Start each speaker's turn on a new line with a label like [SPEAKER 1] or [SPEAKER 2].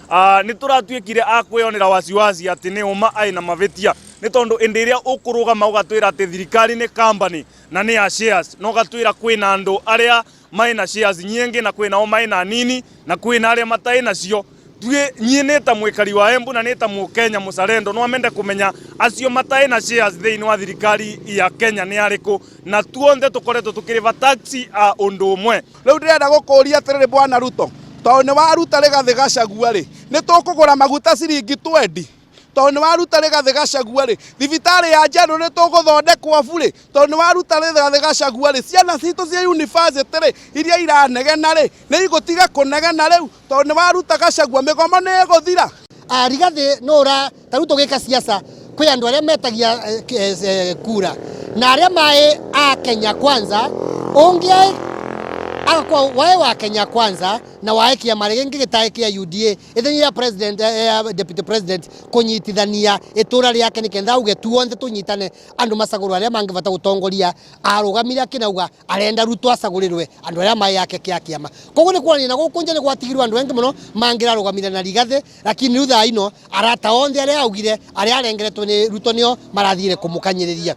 [SPEAKER 1] Nĩ tũratuĩkire a kwĩyonera wasiwasi atĩ nĩ ũma aĩ na mavĩtia, nĩ tondũ ĩndĩ ĩrĩa ũkũrũgama ũgatwĩra atĩ thirikari nĩ company na nĩ ya shares, na ũgatwĩra kwĩna andũ arĩa maĩ na shares nyingĩ na kwĩna o maĩ na nini na kwĩna arĩa mataĩ nacio. Tuĩ niĩ nĩ ta mwĩkari wa Embu na nĩ ta mũkenya mũcalendo, no amende kũmenya acio mataĩ na shares thĩinĩ wa thirikari ya Kenya nĩ arĩkũ, na tuonthe tũkoretwo tũkĩrĩba tax a ũndũ ũmwe.
[SPEAKER 2] Rĩu ndĩrenda gũkũria atĩrĩrĩ Bwana Ruto, tondũ nĩ waruta Rigathĩ Gachagua rĩ, nĩ tũkũgũra maguta ciringi twendi? Tondũ nĩ waruta Rigathĩ Gachagua rĩ, thibitarĩ ya General nĩ tũgũthondekwo burĩ? Tondũ nĩ waruta Rigathĩ Gachagua rĩ, ciana citũ cia university rĩ, iria iranegena rĩ, nĩ igũtiga kũnegena rĩu? Tondũ nĩ waruta Gachagua, mĩgomo nĩ ĩgũthira?
[SPEAKER 3] Rigathĩ no ũra ta rĩu tũgĩka siasa kwĩ andũ arĩa metagia kura na arĩa maĩ a Kenya Kwanza, ũngĩ agakorwo waĩ wa Kenya Kwanza na waĩ kĩama gĩngĩ gĩtarĩ kĩa UDA, ithenya ya president, ya deputy president kũnyitithania itũra rĩake nĩketha auge tuonthe tũnyitane andũ macagũrwo arĩa mangĩbata gũtongoria, arũgamire akĩnauga arenda Ruto acagũrĩrwe andũ arĩa maĩ yake kĩa kĩama. Koguo nĩ kuonania na gũkũ nja nĩ gwatigirwo andũ aingĩ mũno mangĩrarũgamire na Rigathĩ, lakini rĩu thaa ino arata othe arĩa augire arĩa arengeretwo nĩ Ruto nĩo marathire kũmũkanyĩrĩria.